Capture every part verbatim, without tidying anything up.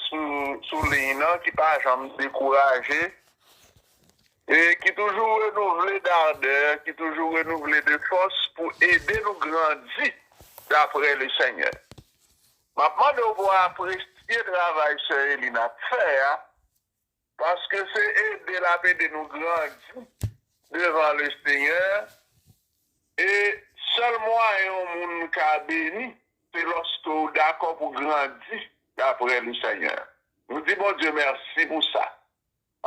sou, sou liy nan, ki pa janm dekouraje, e ki toujou renouvle dadè, ki toujou renouvle de fòs pou ede nou grandi daprè le Senyè. M ap mande w pou w apresye travay sè Elin ap fè a, paske se ede l ap ede nou grandi devan le Senyè. E sèl mwayen yon moun ka beni, se lòske w dakò pou grandi daprè le Senyè. Nou di Bondye mèsi pou sa.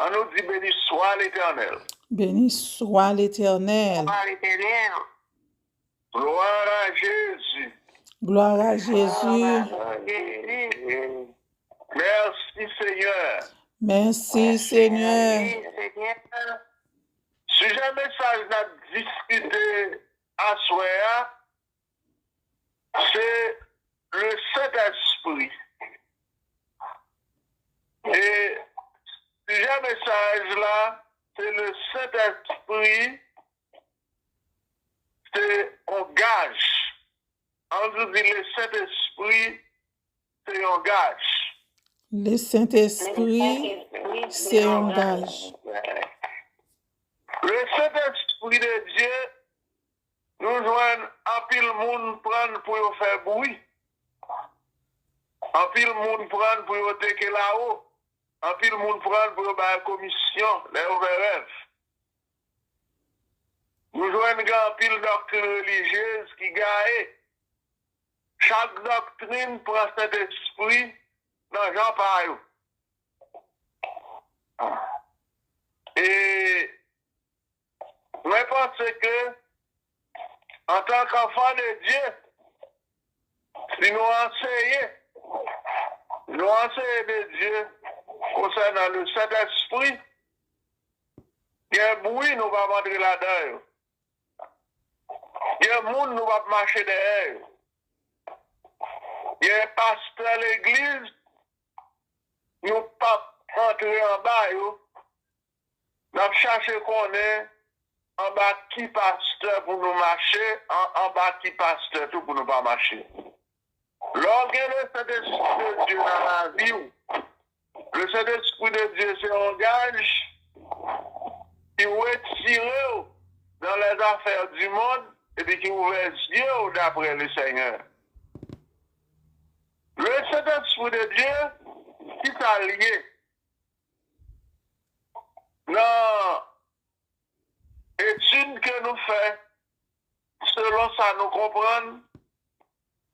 An nou di, Béni soit l'Éternel. Béni soit l'Éternel. Gloire à l'Éternel. Gloire à Jésus. Gloire à Jésus. Merci Seigneur. Merci Seigneur. Merci Seigneur. Sijè mesaj n ap diskite aswè a, se le Sentespri. E sijè mesaj la, se le Sentespri, se yon gaj. An nou di le Sentespri, se yon gaj. Le Sentespri, se yon gaj. Le Sentespri de Dye, nou jwenn anpil moun pran l pou yo fè bri. Anpil moun pran l pou yo teke lawo. Anpil moun pran l pou yo bay komisyon lè yo fè rèv. Nou jwenn gen anpil doktrin relijyez ki gaye. Chak doktrin pran Sentespri nan jan pa yo. E mwen panse ke, antanke anfan de Dye, si nou anseye, nou anseye de Dye konsènan le Sentespri, gen bri nou p ap antre ladan yo. Gen moun nou p ap mache dèyè yo. Gen pastè legliz nou p ap antre anba yo. N ap chache konnen anba ki pastè pou nou mache, an, anba ki pastè tou pou nou pa mache. Lè w gen le Sentespri de Dye nan lavi w, le Sentespri de Dye se yon gaj ki retire w dans les affaires du monde epi ki ouvè zye w d'après le Seigneur. Le Sentespri de Dye, ki sa l ye? Nan etid ke nou fè, selon sa nou konprann,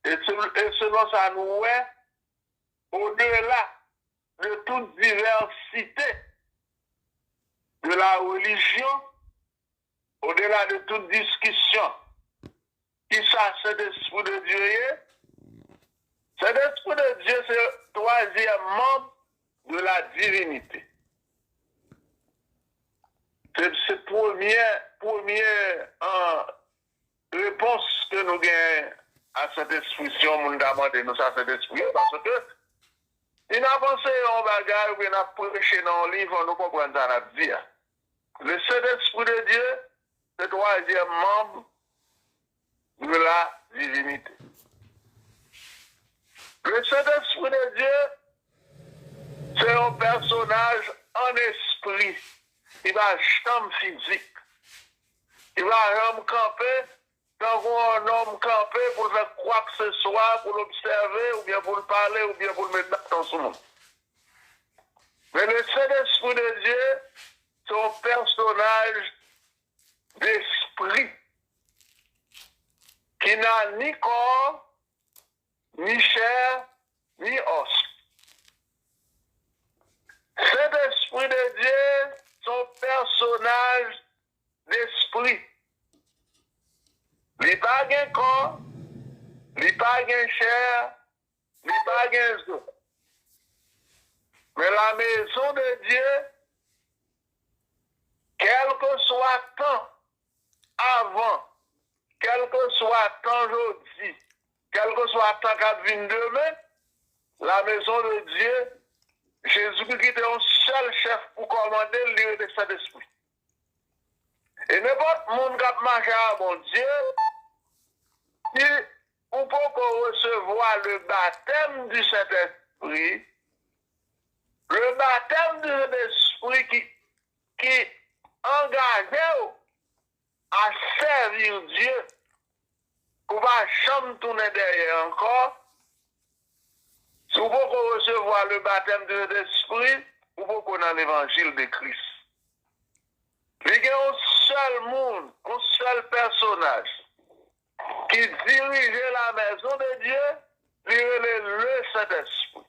e se-, e selon sa nou wè, au-delà de toute diversité de la religion, au-delà de toute discussion, kisa Sentespri de Dye ye? Sentespri de Dye se twazyèm manm de la divinite. Se, se premye, premye, an, repons ke nou gen a Sentespri, si yon moun ta mande nou sa Sentespri ye, paske si n ap anseye yon bagay oubyen n ap preche nan yon liv, fò nou konprann sa n ap di a. Le Sentespri de Dye, se twazyèm manm de la divinite. Le Sentespri de Dye, se yon pèsonaj an espri ki pa janm fizik, ki pa janm kanpe tankou yon nonm kanpe pou l fè kwakeseswa, pou l obsève, oubyen pou l pale, oubyen pou l met baton sou moun. Men le Sentespri de Dye, se yon pèsonaj despri ki na ni kò, ni chè, ni òs. Sentespri de Dye se yon pèsonaj despri. Li pa gen kò, li pa gen chè, li pa gen zo. Men la maison de Dieu, kèlkeswa tan avan, kèlkeswa tan jodi, kèlkeswa tan k ap vin demen, la maison de Dieu, Jezikri kite yon sèl chèf pou kòmande l, li rele Sentespri. E nenpòt moun k ap mache a Bondye, si ou poko resevwa le baptême du Saint-Esprit, Sentespri ki, ki angaje w a sèvi Dye, pou w pa janm tounen dèyè ankò. Si w poko resevwa le batèm di Sentespri, ou poko nan levanjil de Kris. Li gen yon sèl moun, yon sèl pèsonaj ki dirije la maison de Dieu, li rele le Sentespri.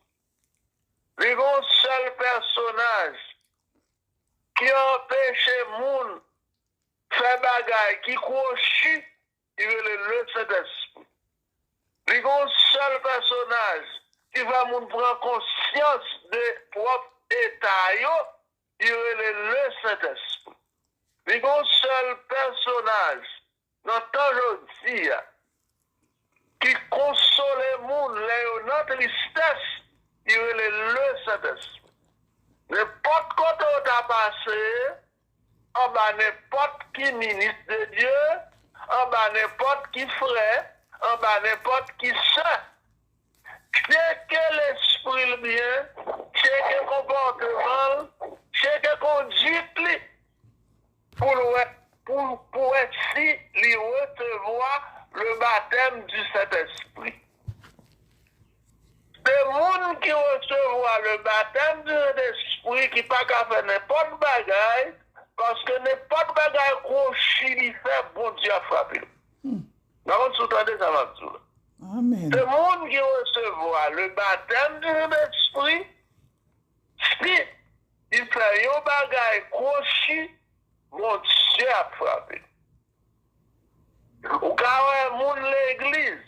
Li gen yon sèl pèsonaj ki anpeche moun fè bagay ki kwochi, li rele le Sentespri. Li gen yon sèl pèsonaj ki fè moun pran konsyans de pwòp eta yo, li rele le Sentespri. Li gen yon sèl pèsonaj nan tan jodi a ki konsole moun lè yo nan tristès, li rele le Sentespri. Nenpòt kote w ta pase, anba nenpòt ki minis de Dye, anba nenpòt ki frè, anba nenpòt ki sè, tcheke lespri l byen, tcheke konpòteman l, tcheke konduit li, pou l wè, pou, pou wè si li resevwa le batèm di Sentespri. Se moun ki resevwa le batèm di Sentespri ki pa ka fè nenpòt bagay, paske nenpòt bagay kwochi li fè, Bondye ap frape l. Hmm. M pa konn si w tande sa m ap di w la. Amen. Se moun ki resevwa le batèm di Sentespri, si li fè yon bagay kwochi, Bondye ap frape. Ou ka wè moun legliz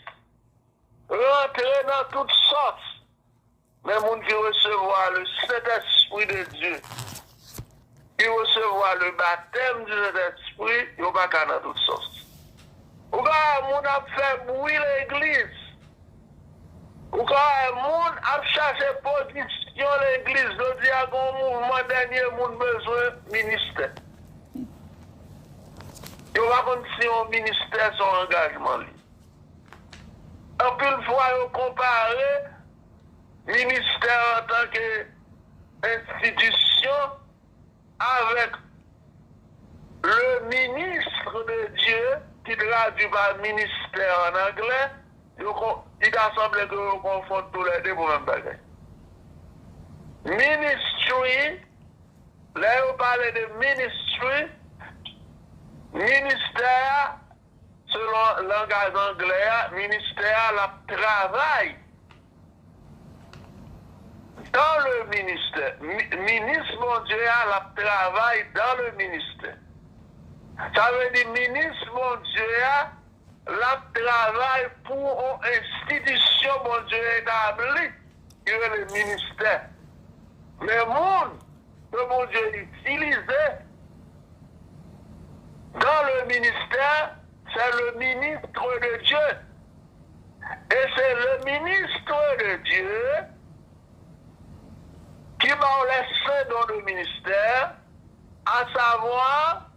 rantre nan tout sòs, men moun ki resevwa le Sentespri de Dye, ki resevwa le batèm di Sentespri, yo pa ka nan tout sòs. Ou ka wè moun ap fè bwi legliz. Ou ka wè moun ap chache pozisyon legliz. Jodi a, gen yon mouvman dènye moun bezwen ministè. Yo pa konn si yon ministè se yon angajman li. Anpil fwa, yo konpare ministè antanke enstitisyon avèk le ministre de Dieu, ki tradui pa ministè an anglè, yo kon-, li ta sanble ke yo konfonn toulède pou menm bagay. Ministry, lè yo pale de ministry, ministè a, selon langaj anglè a, ministè a, l ap travay dans le ministère. Mi-, minis Bondye a, l ap travay dans le ministère. Sa vle di, minis Bondye a, l ap travay pou yon enstitisyon Bondye etabli, ki rele ministè. Men moun ke Bondye itilize dans le ministère, c'est le ministre de Dieu. Et c'est le ministre de Dieu qui ba w les cinq dons de ministère, à savoir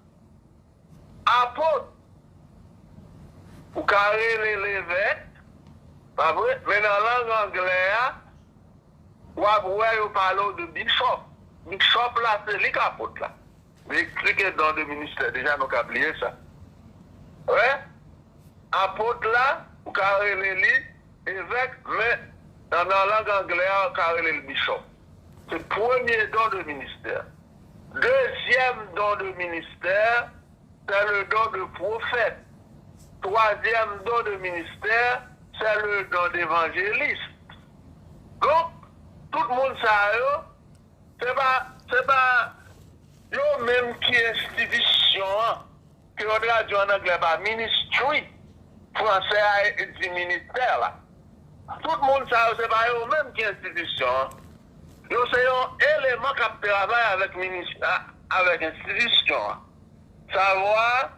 apot. Ou ka rele l evèk, pa vre? Men nan lang anglè a, w ap wè yo pale w de bishop. Bishop la, se li k apot la. M eksplike don de ministè deja, nou ka bliye sa. Wè? Apot la, ou ka rele li evèk, men nan, nan lang anglè a, ou ka rele l bishop. Se premye don de ministè. Dezyèm don de ministè, c'est le don de prophète. Troisième don de ministère, c'est le don d'évangéliste. Donk, tout moun sa yo, se pa, se pa yo menm ki enstitisyon an, ke yo tradui an anglè pa ministry, fransè a di ministè la. Tout moun sa yo, se pa yo menm ki enstitisyon an. Yo se yon eleman k ap travay avèk minis-, a-, avèk enstitisyon an. Savwa,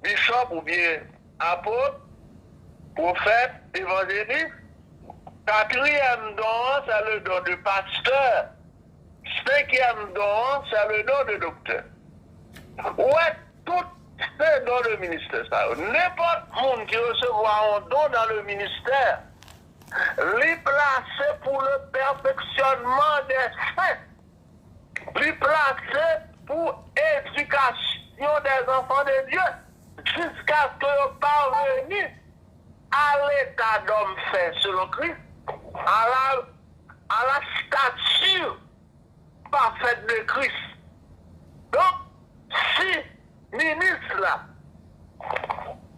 bishop oubyen apot, pwofèt, evanjelis. Katriyèm don an, c'est le don de pasteur. Senkyèm don an, c'est le don de docteur. Ou wè, tout se don de ministè sa yo. Nenpòt moun ki resevwa yon don dans le ministère, li plase pour le perfectionnement des saints. Li plase pou éducation des enfants de Dieu, jiskaske yo parveni a l'état d'homme fait selon Christ, à la, à la stature parfaite de Christ. Donk, si minis la,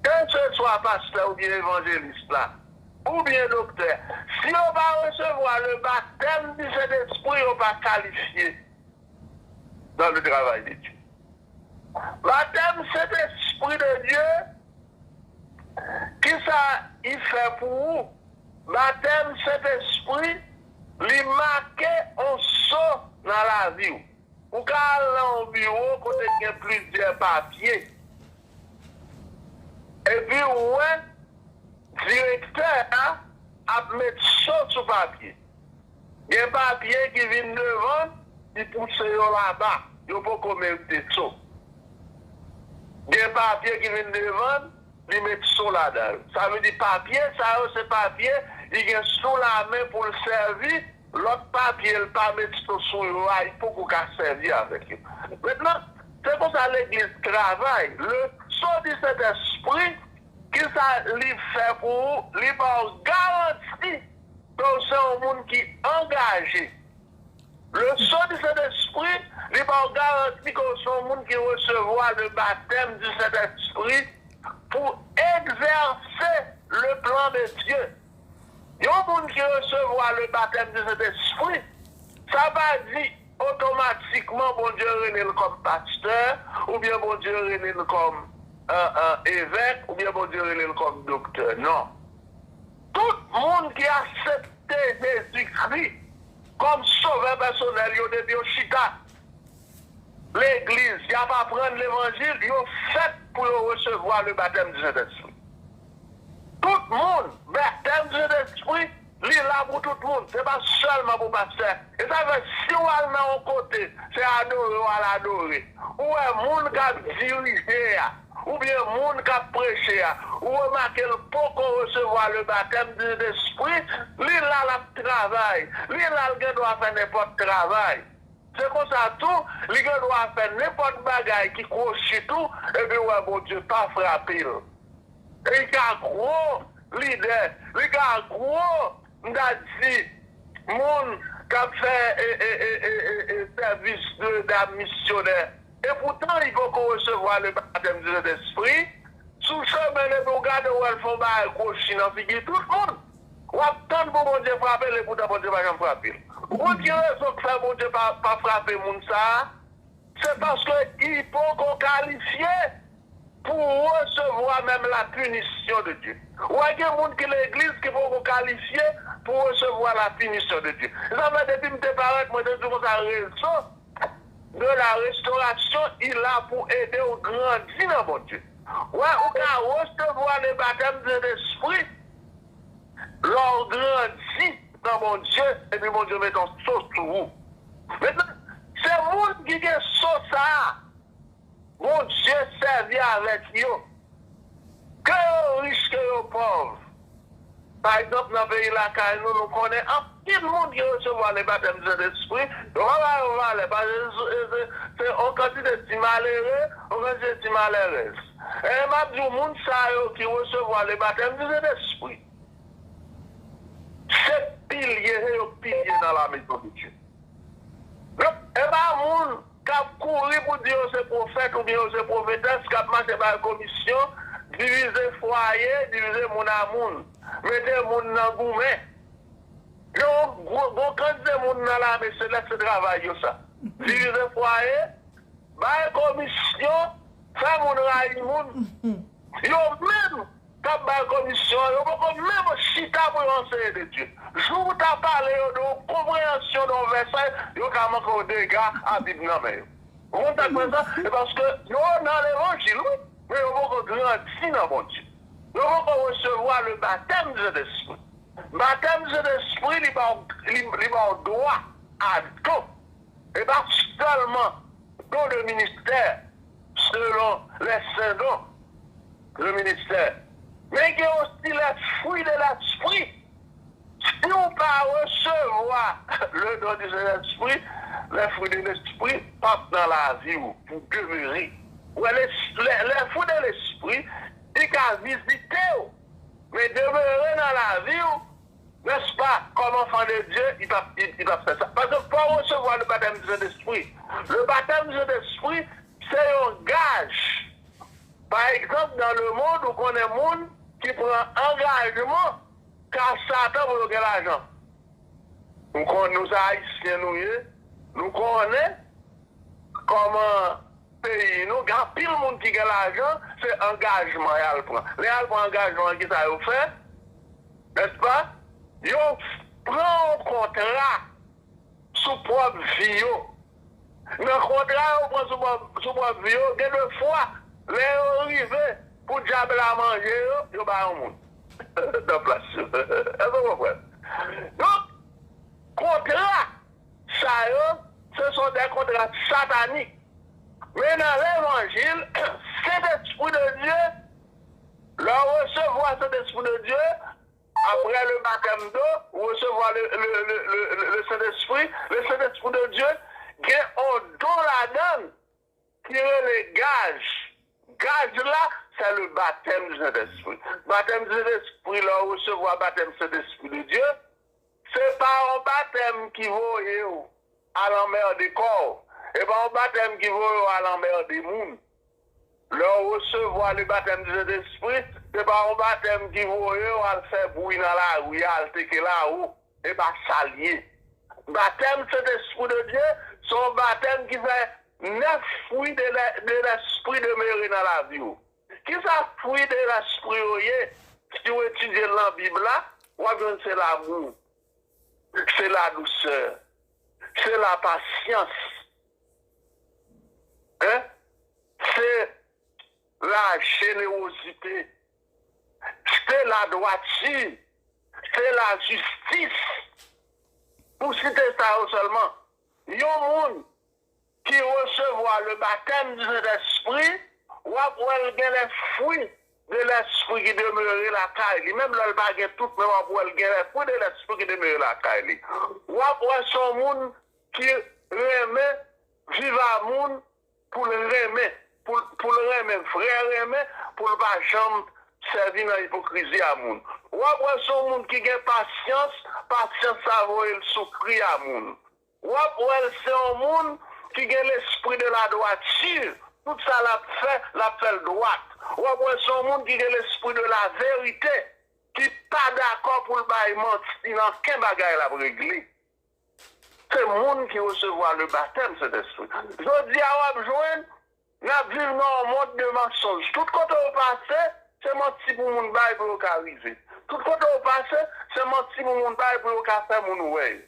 keseswa pastè oubyen evanjelis la, oubyen doktè, si yo pa resevwa le baptême du Saint-Esprit, yo pa kalifye dans le travail de Dieu. Batèm Sentespri de Dye, kisa i fè pou ou? Batèm Sentespri, li make yon so nan lavi w. Ou ka al nan yon biwo kote gen plizyè papye. Epi ou wè direktè a ap met so sou papye. Gen papye ki vin devan, li pouse yo laba, yo poko merite so. Gen papye ki vin devan, li met so ladan yo. Sa vle di papye sa yo se papye, li gen sou lamen pou l sèvi, lòt papye l pa met so sou yo a, li poko ka sèvi avèk yo. Mentnan, se konsa legliz travay. Le sceau du Saint-Esprit, kisa li fè pou ou? Li ba w garanti ke w se yon moun ki angaje. Le sceau du Saint-Esprit, li ba w garanti ke w se yon moun ki resevwa le baptême du Saint-Esprit pour exercer le plan de Dieu. Yon moun ki resevwa le baptême du Saint-Esprit, sa pa di otomatikman Bondye rele l kòm pastè, oubyen Bondye rele l kòm, euh, euh, evèk, oubyen Bondye rele l kòm doktè. Non. Tout moun ki aksepte Jezikri kòm sovè pèsonèl yo, depi yo chita legliz, y ap aprann levanjil, yo fèt pou yo resevwa le baptême du Saint-Esprit. Tout moun, baptême du Saint-Esprit, li la pou tout moun. Se pa sèlman pou pastè. E sa fè, si w al nan yon kote, se adore w al adore. Ou wè moun k ap dirije a, oubyen moun k ap preche a, ou remake l poko resevwa le baptême du Saint-Esprit, li la l ap travay. Li la l gen dwa fè nenpòt travay. Se konsa tou, li gen dwa fè nenpòt bagay ki kwochi tou, epi w wè Bondye pa frape l. Li ka gwo lidè, li ka gwo, m ta di, moun k ap fè, e, e, sèvis de, de misyonè. Epoutan, li poko resevwa le baptême du Saint-Esprit. Sou chemen, depi w gade, w wè l fè yon bagay kwochi nan figi tout moun. W ap tann pou Bondye frape l, epoutan Bondye pa janm frape l. Ou konn ki rezon k fè Bondye pa, pa frape moun sa a? Se paske li poko kalifye pou resevwa menm la punition de Dieu. Ou wè gen moun ki legliz ki poko kalifye pou resevwa la punition de Dieu. Se sa fè depi m te parèt, mwen te di konsa, rezo de la restauration, li la pou ede w grandi nan Bondye. Wè, ou ka resevwa le baptême de l'Esprit lè w grandi nan Bondye, epi Bondye mete yon so sou ou. Mentnan, se moun ki gen so sa a, Bondye sèvi avèk yo. Ke yo rich, ke yo pòv. Pa egzanp, nan peyi lakay nou, nou konnen anpil moun ki resevwa le baptême du Saint-Esprit, yo pa ba yo valè, paske se, se, se yon kantite ti malere, yon kantite ti malèrèz. E m ap di w, moun sa yo ki resevwa le baptême du Saint-Esprit, se pilye, se yo k pilye nan la maison de Dieu. Donk, e pa moun k ap kouri pou di yo se pwofèt oubyen yo se pwofetès, k ap mache bay komisyon, divize fwaye, divize moun a moun, mete moun nan goumen. Gen yon gwo, gwo kantite moun nan lame selès, se travay yo sa. Divize fwaye, bay komisyon, fè moun rayi moun. Yo menm k ap bay komisyon an, yo poko menm chita pou yo anseye de Dye. Jou ou ta pale yo de yon konpreyansyon de yon vèsè, yo ka manke w dega a Bib nan men yo. Ou konn sa k fè sa? Se paske yo nan levanjil, wi, men yo poko grandi nan Bondye. Yo poko resevwa le baptême du Saint-Esprit. Baptême du Saint-Esprit, li ba w, li, li ba w dwa a don. E pa sèlman don de ministè, selon les saints dons de ministè, men gen osi les fruits de l'esprit. Si w pa resevwa le don du Saint-Esprit, lè fwi de lespri p ap nan lavi w pou demere. Wè, lè, lè, lè fwi de lespri, li ka vizite w, men demere nan lavi w, nèspa, kòm anfan de Dye, li p ap, li, li p ap fè sa. Paske fò w resevwa le batèm di Sentespri. Le batèm di Sentespri, se yon gaj. Pa egzanp, nan lemonn, ou konnen moun ki pran angajman ka Satan pou yo gen lajan. Nou konn, nou se Ayisyen nou ye, nou konnen kòman peyi nou, gen anpil moun ki gen lajan, se angajman y al pran. Lè y al pran angajman an, kisa yo fè? Nèspa? Yo pran yon kontra sou pwòp vi yo. Nan kontra yo pran sou pwòp, sou pwòp vi yo, gen de fwa, lè yo rive pou dyab la manje yo, yo ba yon moun nan plas yo. Èske w konprann? Donk, kontra sa yo, se son de kontra satanik. Men nan levanjil, Sentespri de Dye, lè w resevwa Sentespri de Dye, apre le batèm do, ou resevwa le, le, le, le, le, le Sentespri. Le Sentespri de Dye gen yon don ladan l ki rele gaj. Gaj la, se le batèm di Sentespri. Batèm di Sentespri, lè w resevwa batèm Sentespri de Dye, se pa yon batèm ki voye w al anmède kò w. E pa yon batèm ki voye w al anmède moun. Lè w resevwa le batèm di Sentespri, se pa yon batèm ki voye w al fè bri nan lari a, al teke lawo. E pa sa l ye. Batèm Sentespri de Dye, se yon batèm ki fè nèf fwi de lè, de lèspri demere nan lavi w. Kisa fwi de lèspri yo ye? Si w etidye l nan Bib la, w ap jwenn se lamou, se ladousè, se lapasyans, en? Se lajenewozite, se ladwati, se lajistis. Pou site sa yo sèlman, yon moun ki resevwa le batèm di Sentespri, w ap wè l gen lèfwi de lèspri ki demere lakay li. Menm lè l pa gen tout, men w ap wè l gen lèfwi de lèspri ki demere lakay li. W ap wè se yon moun ki renmen viv a moun pou l renmen, pou l, pou l renmen, vrè renmen, pou l pa janm sèvi nan ipokrizi a moun. W ap wè se yon moun ki gen pasyans, pasyans sa voye l soufri a moun. W ap wè l se yon moun ki gen lespri de ladwati, tout sa l ap fè, l ap fè l dwat. W ap wè se yon moun ki gen lespri de laverite, ki pa dakò pou l bay manti nan okenn bagay l ap regle. Se moun ki resevwa le batèm Sentespri. Jodi a, w ap jwenn, n ap viv nan yon mond de mansonj. Tout kote w pase, se manti pou moun bay pou yo ka rive. Tout kote w pase, se manti pou moun bay pou yo ka fè moun wè yo.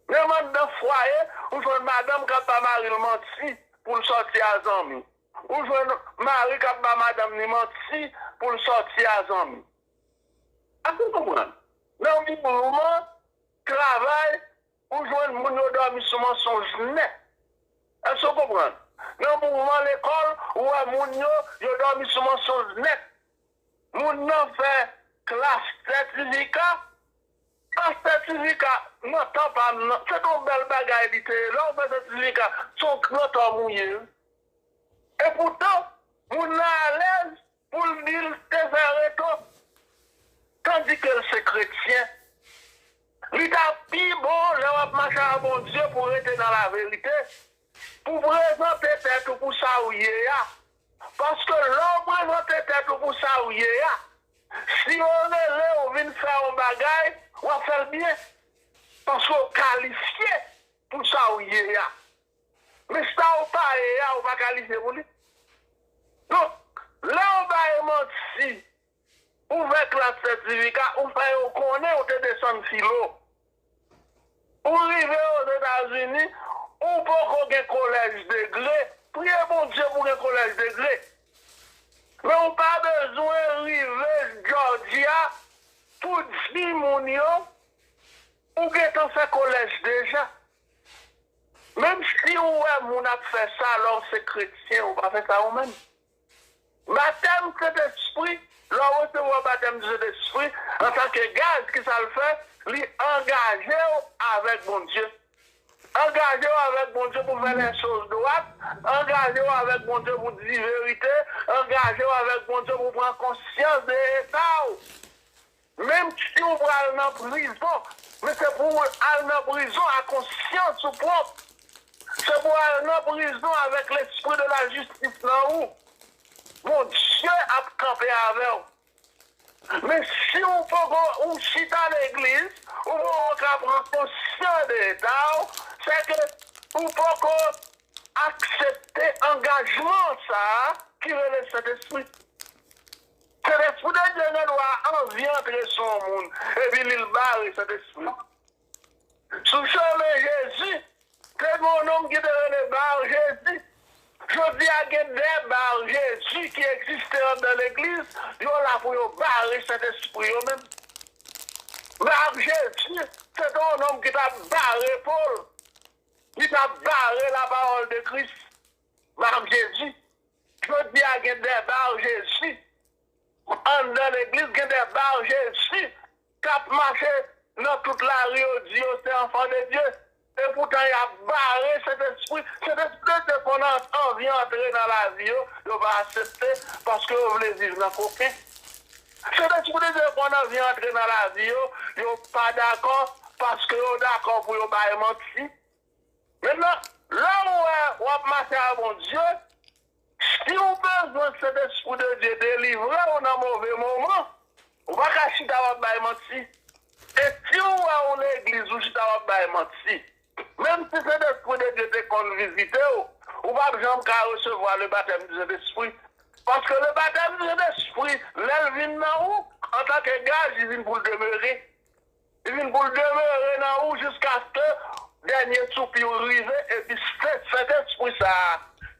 Menm anndan fwaye, ou jwenn madanm k ap ba mari l manti pou l sòti a zanmi. Ou jwenn mari k ap ba madanm li manti pou l sòti a zanmi. Èske w konprann? Nan mouvman travay, ou jwenn moun yo dòmi sou mansonj nèt. Èske w konprann? Nan mouvman lekòl, ou wè moun yo, yo dòmi sou mansonj nèt. Moun nan fè klas sètifika, klas sètifika nan tan pa m nan, se t yon bèl bagay li te ye. Lè w fè sètifika, se yon gran tòm ou ye, wi. Epoutan, moun nan alèz pou l di l te fè reto, tandike l se kretyen. Li t ap pi bon lè w ap mache a Bondye pou w rete nan laverite, pou w prezante tèt ou pou sa w ye a. Paske lè w prezante tèt ou pou sa w ye a, si yo rele w vin fè yon bagay, w ap fè l byen. Paske w kalifye pou sa w ye a. Men sa w pa ye a, ou pa kalifye pou li. Donk, lè w bay manti, ou fè klas sètifika, ou fè yo konnen ou te desann filo. Ou rive Ozetazini, ou poko gen kolèj degre, priye Bondye pou w gen kolèj degre. Men ou pa bezwen rive Jòjya pou di moun yo ou gentan fè kolèj deja. Menm si ou wè moun ap fè sa lè w se kretyen, ou pa fè sa ou menm. Batèm Sentespri, lè w resevwa batèm di Sentespri, antanke gaz, kisa l fè? Li angaje w avèk Bondye. Angaje w avèk Bondye pou fè lè choz dwat. Angaje w avèk Bondye pou di verite. Angaje w avèk Bondye pou pran konsyans de eta w. Menm si w pral nan prizon, men se pou w al nan prizon a konsyans ou pwòp. Se pou w al nan prizon avèk lespri de la jistis nan ou. Bondye ap kanpe avè w. Men si w poko, ou chita legliz, ou poko ka pran konsyans de eta w, se ke ou poko aksepte angajman sa a ki rele Sentespri. Sentespri de Dye gen dwa anvi antre sou yon moun, epi li l bare Sentespri. Sou chemen Jezi, te gen yon nonm ki te rele Bar Jezi. Jodi a, gen de Bar Jezi ki egziste anndan legliz, yo la pou yo bare Sentespri yo menm. Bar Jezi, se te yon nonm ki t ap bare po l, ki t ap bare lapawòl de Kris. Bar Jezi. Jodi a, gen de Bar Jezi. Anndan legliz, gen de Bar Jezi k ap mache nan tout lari, yo di yo se enfant de Dieu. E poutan, y ap bare Sentespri. Sentespri de Dye konn an- anvi antre nan lavi yo, yo pa aksepte, paske yo vle viv nan koken. Sentespri de Dye konn anvi antre nan lavi yo, yo pa dakò, paske yo dakò pou yo bay manti. Mentnan, lè w wè w ap mache a Bondye, si w bezwen Sentespri de Dye delivre w nan move moman, ou pa ka chita w ap bay manti. E si w wè w legliz, ou chita w ap bay manti, menm si Sentespri de Dye te konn vizite w, ou p ap janm ka resevwa le batèm di Sentespri. Paske le batèm di Sentespri, lè l vin nan ou, antanke gaz, li vin pou l demere. Li vin pou l demere nan ou jiskaske dènye soupi w rive, epi se Sentespri sa a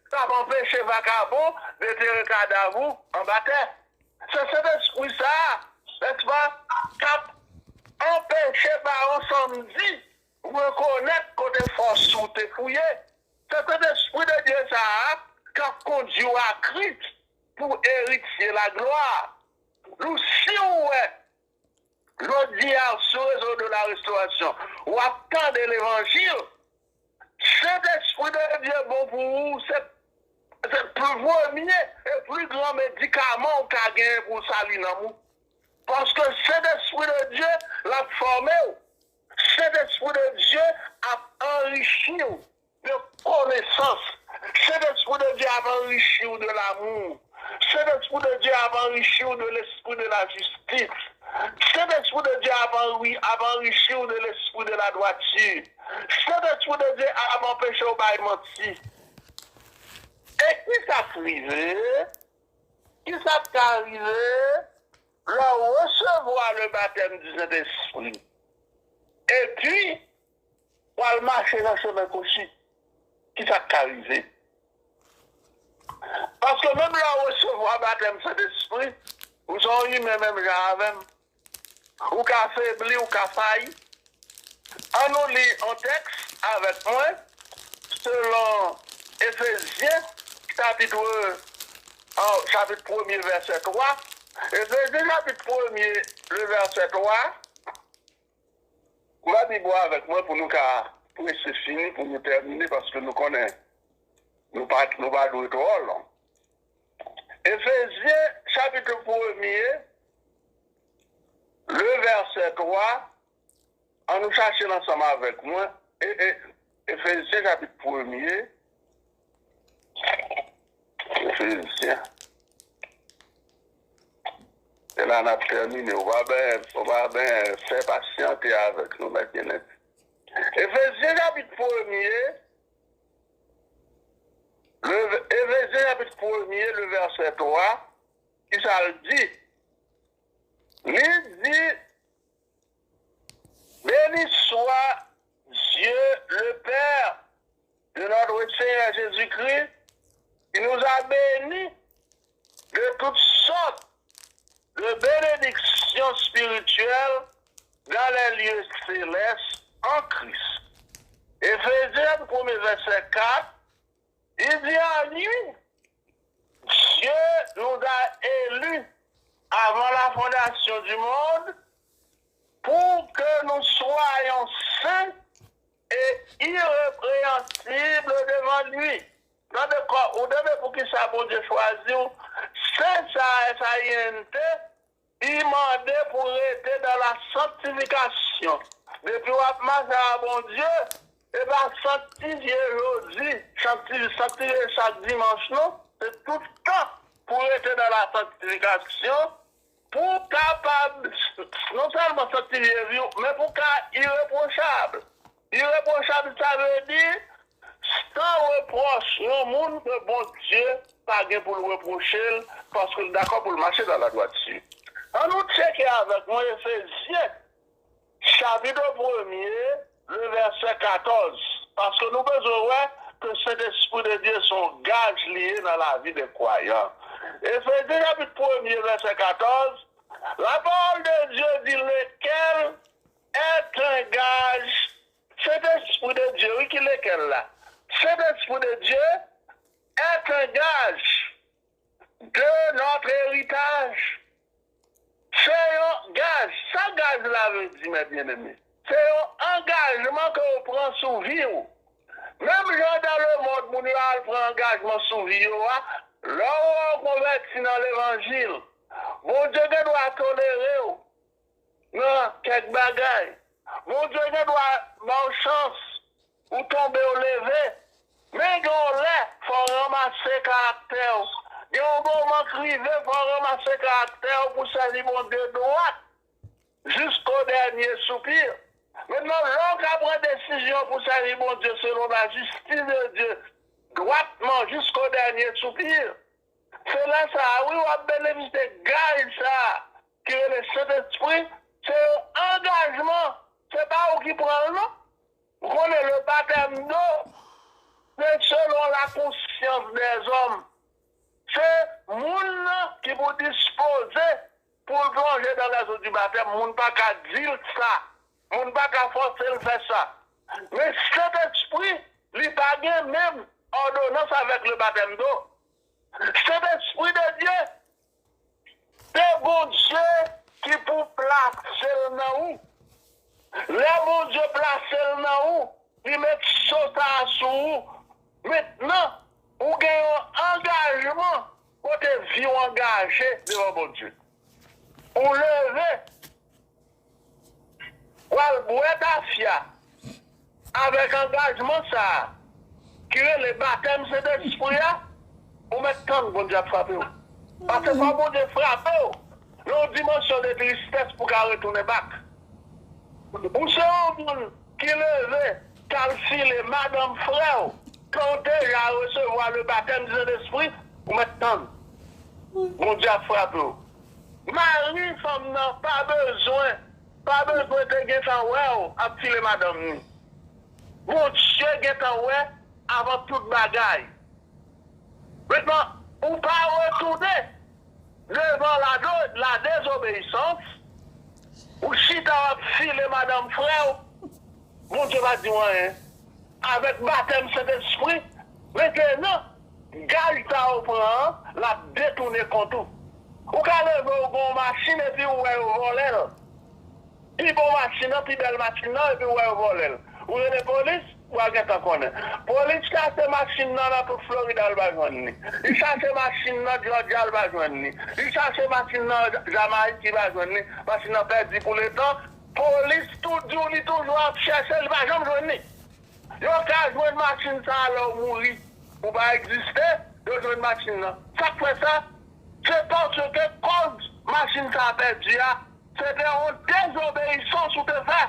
k ap anpeche vakabon detere kadav ou anba tè. Se Sentespri sa a, nèspa, k ap anpeche Baron Samdi rekonèt kote fòs ou te fouye. Se Sentespri de Dye sa a k ap kondui w a Kris pou eritye laglwa. Nou, si w wè jodi a, sou rezo de la restorasyon, w ap tande levanjil. Sentespri de Dye bon pou ou, se, se pli premye e pli gran medikaman w ka genyen pou sali nanm ou. Paske Sentespri de Dye, l ap fòme w. Sentespri de Dye ap anrichi w de konesans. Sentespri de Dye ap anrichi w de lamou. Sentespri de Dye ap anrichi w de lespri de lajistis. Sentespri de Dye ap anri- ap anrichi w de lespri de ladwati. Sentespri de Dye ap anpeche w bay manti. E kisa k rive? Kisa k ka rive lè w resevwa le batèm di Sentespri? Epi, w al mache nan chemen kwochi, kisa k ka rive? Paske menm lè w resevwa batèm Sentespri, ou se yon imen menm jan avè m. Ou ka febli, ou ka fayi. Ann nou li yon tèks avèk mwen, selon Efezyen, chapit, an, chapit premye, vèsè twa. Efezyen, chapit premye, le vèsè twa. Ou va li bò avèk mwen pou nou ka prese fini, pou nou tèmine, paske nou konnen nou pa, nou pa dwe twò long. Efezyen, chapit premye, le vèsè twa, ann nou chache l ansanm avèk mwen. E, e, Efezyen, chapit premye, Efezyen. E la n ap tèmine. Ou pa ben, ou pa ben fè pasyante avèk nou, mèt Genet. Efezyen chapit premye, le, Efezyen chapit premye, le vèsè twa, kisa l di? Li di, Béni soit Dieu le Père de notre Seigneur Jésus-Christ, qui nous a bénis de toutes sortes de bénédictions spirituelles dans les lieux célestes en Christ. Efezyen, premye vèsè kat, li di, en lui, Dieu nous a élus avant la fondation du monde pour que nous soyons saints et irrépréhensible devant lui. Tande kò, ou tande poukisa Bondye chwazi w? Sen sa, S A I N T, li mande pou w rete dans la sanctification. Depi w ap mache a Bondye, e pa sanktifye jodi, sankti-, sanktifye chak dimanch, non. Se tout tan pou w rete dans la sanctification, pou w kapab non sèlman sanktifye vi w, men pou w ka irepwochab. Irepwochab, sa vle di san repwòch, yon moun ke Bondye pa gen pou l repwoche l, paske l dakò pou l mache dans la droiture. Ann nou tcheke avèk mwen Efezyen, chapit premye, le vèsè katòz, paske nou bezwen wè ke Sentespri de Dye se yon gaj li ye nan lavi de kwayan. Efezyen chapit premye, vèsè katòz, la parole de Dieu dit, lequel est un gage. Sentespri de Dye, wi, ki lequel la? Sentespri de Dye est un gage de notre héritage. Se yon gaj. Sa gaj la vle di, mes bien-aimés? Se yon angajman ke w pran sou vi w. Menm jan dans le monde, moun yo al pran angajman sou vi yo a, lè w konvèti nan levanjil, Bondye gen dwa tolere w nan kèk bagay. Bondye gen dwa ba w chans ou tonbe, ou leve. Men gen yon lè, fò w ranmase karaktè w. Gen yon moman k rive, fò w ranmase karaktè w pou sèvi Bondye dwat, jusqu'au dernier soupir. Mentnan, lè w ka pran desizyon pou sèvi Bondye selon la justice de Dieu, dwatman, jusqu'au dernier soupir, se lè sa a, wi, w ap benefisye gaj sa a ki rele Sentespri. Se yon angajman. Se pa ou ki pran l, non. Ou konnen, le baptême d'eau, se selon la conscience des hommes. Se moun nan ki pou dispoze pou l plonje dans les eaux du baptême. Moun pa ka di l sa. Moun pa ka fòse l fè sa. Men Sentespri, li pa gen menm òdonans avèk le baptême d'eau. Sentespri de Dye, se Bondye ki pou plase l nan ou. Lè Bondye plase l nan ou, li met so sa a sou ou. Mentnan, ou gen yon angajman kote vi w angaje devan Bondye. Ou leve, w al bwè tafya avèk angajman sa a ki rele batèm Sentespri a, ou mèt tann Bondye ap frape w. Paske fò Bondye frape w nan yon dimansyon de tristès pou w ka retounen bak. Ou se yon moun ki leve, k al file madanm frè w, ke w deja resevwa le batèm di Sentespri, ou mèt tann. Bondye ap frape w. Mari fanm nan pa bezwen, pa bezwen te gentan wè w ap file madanm ni. Bondye gentan wè avan tout bagay. Mentnan, ou pa retounen devan la, la dezobeyisans, ou chita w ap file madanm frè w, Bondye pa di w anyen. Avèk batèm Sentespri, mentnan, gaj sa ou pran an, l ap detounen kont ou. Ou ka leve, ou gen yon machin epi ou wè yo vòlè l. Pi bon machin nan, pi bèl machin nan, epi ou wè yo vòlè l. Ou rele polis, ou a gentan konnen. Polis chache machin nan nan tout Florida, l pa jwenn li. Li chache machin nan Jòjya, l pa jwenn li. Li chache machin nan Jamayik, li pa jwenn li. Machin nan pèdi pou letan. Polis tou di w li toujou ap chèche, li pa janm jwenn li. Yo ka jwenn machin sa a lè w mouri, ou pa egziste, yo jwenn machin nan. Sa k fè sa? Se paske kòz machin sa a pèdi a, se te yon dezobeyisans ou te fè.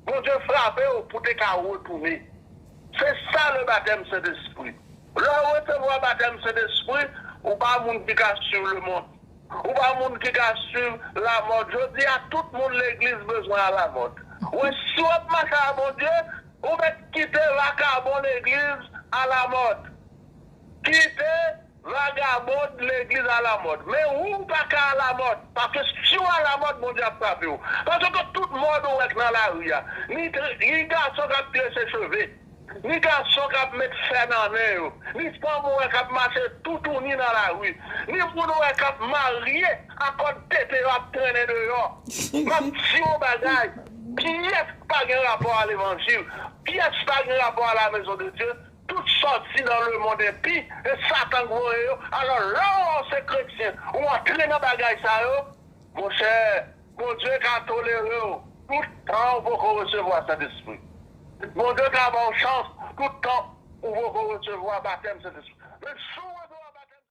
Bondye frape w pou te ka retounen. Se sa le batèm Sentespri. Lè w resevwa batèm Sentespri, ou pa moun ki ka swiv lemonn. Ou pa moun ki ka swiv lamòd. Jodi a, tout moun legliz bezwen alamòd. Ou wè, si w ap mache a Bondye, ou mèt kite vakabon legliz alamòd. Kite vagabond legliz alamòd. Men ou pa ka alamòd. Paske si w alamòd, Bondye ap frape w. Paske tout mòd ou wè k nan lari a, ni, ni gason k ap trese cheve, ni gason k ap met fè nan nen yo, ni fanm ou wè k ap mache toutouni nan lari, ni moun ou wè k ap marye a kòd tete yo ap trennen deyò. M ap di yon bagay, kiyès k pa gen rapò a levanjil? Kiyès pa gen rapò a la maison de Dieu? Tout sòti nan lemonn enpi, e Satan k voye yo. Alò, lè w se kretyen, ou antre nan bagay sa yo, monchè, Bondye ka tolere w tout tan ou poko resevwa Sentespri. Bondye ka ba w chans tout tan ou poko resevwa batèm Sentespri. Men si w